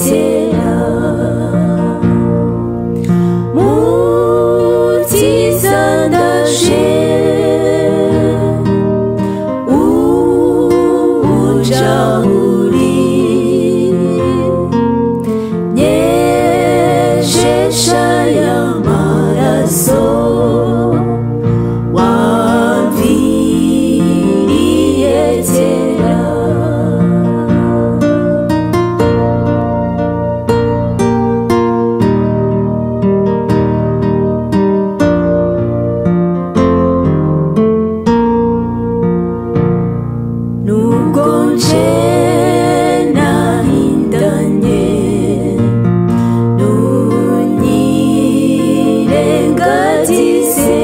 kera. Mukiza ndaje, uja uri, nyejesha y'amaraso wamviriye kera. Nubwo nje nahindanye, ntunyirengagize,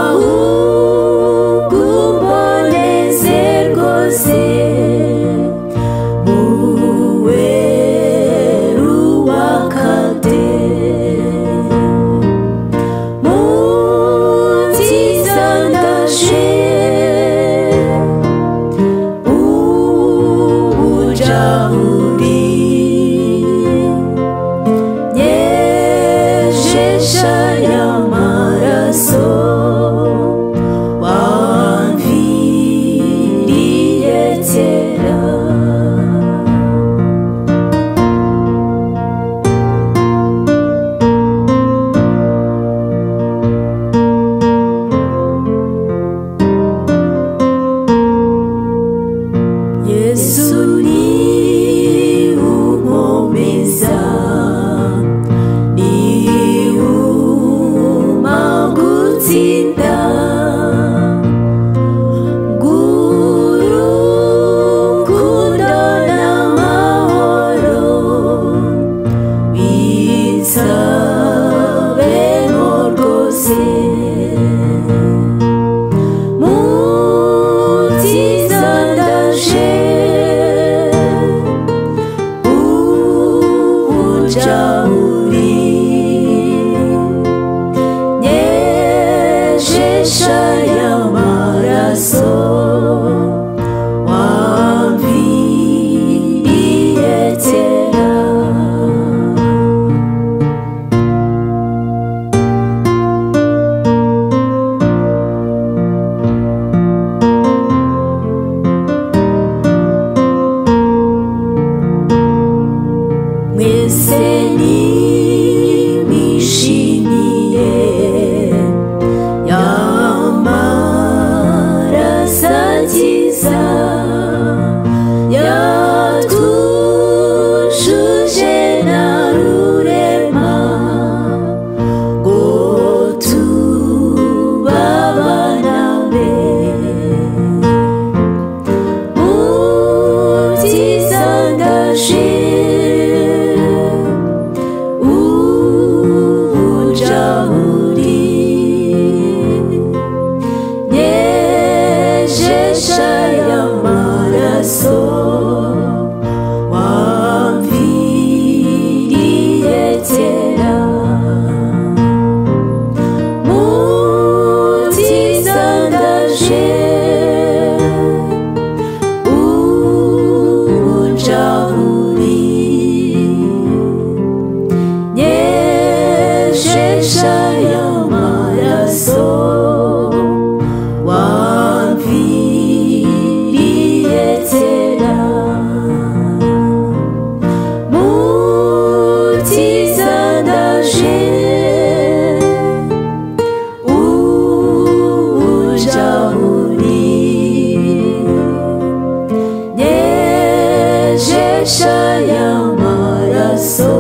ahubwo umboneze rwose muweru wakate. Mukiza ndaje, uja uri, nyejesha y'amaraso wamviriye kera. Yesu ni unkomeza, ni umpa gutsinda, ng'urukundo n'amahoro binsabemo rwose. Mukiza ndaje, uja uri, nyejesha y'amaraso wamviriye kera. Mwese nimwishimire y'amaraso akiza, yatujuje na rurema ngo tube abana be. Mukiza ndaje, uja uri, nyejesha y'amaraso wamviriye kera. Mukiza ndaje, uja uri, nyejesha y'amaraso wamviriye kera. Mukiza ndaje, uja uri, nyejesha y'amaraso.